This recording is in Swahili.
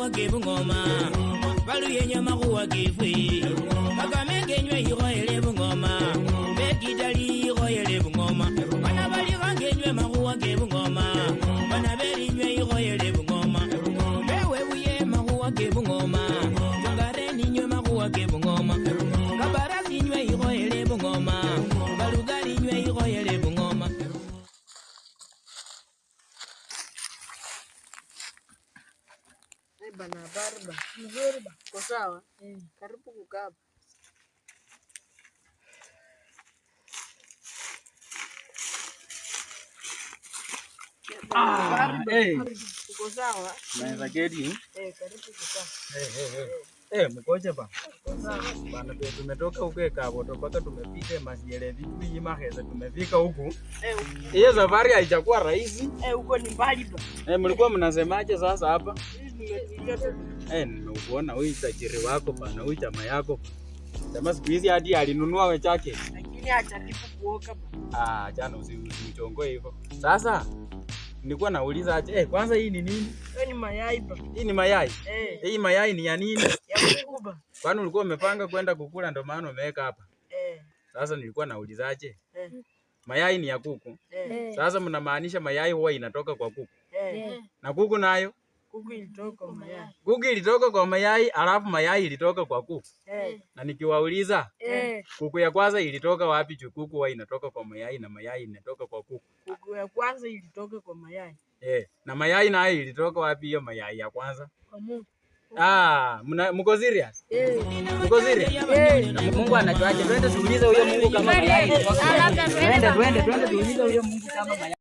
makhuwa kebungoma baluyenya makhuwa kefwe Kakamega enywe ikhoyele bungoma bekitali ikhoyele bungoma bana balikhanga enywe makhuwa kebungoma bana belinywe ikhoyele bungoma bewebuye makhuwa kebungoma tungareni nywe makhuwa kebungoma kabarasi nywe ikhoyele bungoma balugari nywe ikhoyele bungoma. Bana barba mzuri ba kwa sawa. Karibu kukaa. Uko sawa? Naweza keti? Karibu kukaa. Mkoje ba? Bana tumetoka huko Kaboto mpaka tumepita Masiele vitu Nyimaheza tumefika huku. Hiyo safari haijakuwa rahisi. Huko ni mbali ba. Mlikuwa mnasemaje sasa hapa? Nimeuona huyu tajiri wako bana, huyu jamaa yako. Jamaa siku hizi hadi alinunua wechake. Lakini hajaribu kuoka bana. Jana usichongoe hivyo. Sasa nilikuwa nauliza aje, kwanza hii ni nini? Hii ni mayai ba. Hii ni mayai? Hii mayai ni ya nini? Ya kuku ba. Kwani ulikuwa umepanga kwenda kukula ndio maana umeweka hapa? Sasa nilikuwa nauliza aje? Mayai ni ya kuku. Sasa mnamaanisha mayai huwa inatoka kwa kuku. Na kuku nayo? Kuku ilitoka kwa mayai. Kuku ilitoka kwa mayai, alafu mayai ilitoka kwa kuku. Na nikiwauliza, kuku ya kwanza ilitoka wapi? Juu kuku huwa inatoka kwa mayai na mayai inatoka kwa kuku. Kuku ya kwanza ilitoka kwa mayai. Na mayai nayo ilitoka wapi hiyo mayai ya kwanza? Kwa Mungu. Mko serious? Mko serious? Mungu anajuaje? Twende tuulize huyo Mungu kama mayai ilitoka. Twende tuulize huyo Mungu kama mayai.